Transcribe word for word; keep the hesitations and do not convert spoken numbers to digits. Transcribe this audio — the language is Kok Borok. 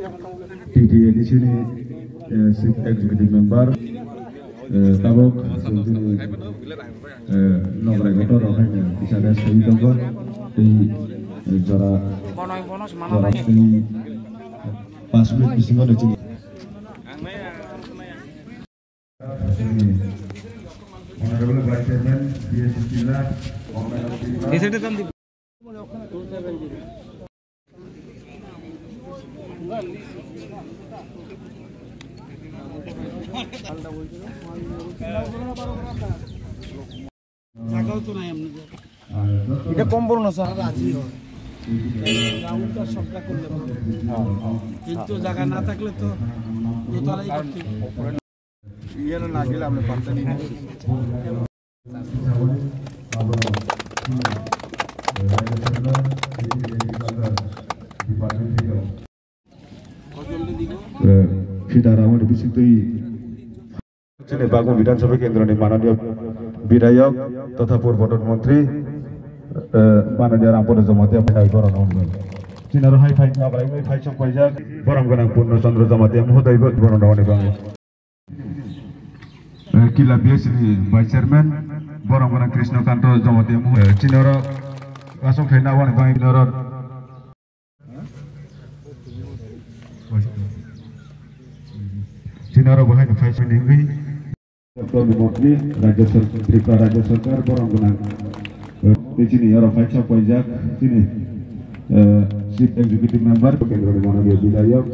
T T A D C ni, eh, Chief Executive Member, eh, tabok chwng chini, eh, nograi kotor rok hai kisa rest khai tongo. Tei, eh, jora, jora tei pas minute bisingo no chini. Honorable Vice Chairman, B S C Chilla, Government of Tripura. জাগাও তো নাই আপনাদের। এটা কম বড় না স্যার। রাজি হয়। এই রাউন্ডটা সবটা করলে ভালো। কিন্তু জায়গা না থাকলে তো দোতলাই করতে হবে। ইয়ে না গেলে আমরা পারতাম না। Eh, Phidar Ramani bisingtwi chini Bagma Bidhan Sabha Kendra ni mananiya Bidhayak totha Purboton Montri, eh, mananiya Rampada Jamatia phai borok no hwnwi. Chini aro hai phai nograi wngwi phai sok paijak borom gwnang Purno Chandra Jamatia Mohoday bo borok no hwnwi bangwi. Eh, Kila B S ni Vice Chairman, borom gwnang Krishna Kanto Jamatia Mohoday. Eh, chini aro aswk khaina wani bangwi chini aro Chini aro bahai ni phai sini wngwi. Doctor ni motni Rajya Sar-, Tripura Rajya Sarkar borom gwnang. Tei chini aro phai sok paijak chini, eh, Chief Executive Member, Kendra ni mananiya Bidhayak.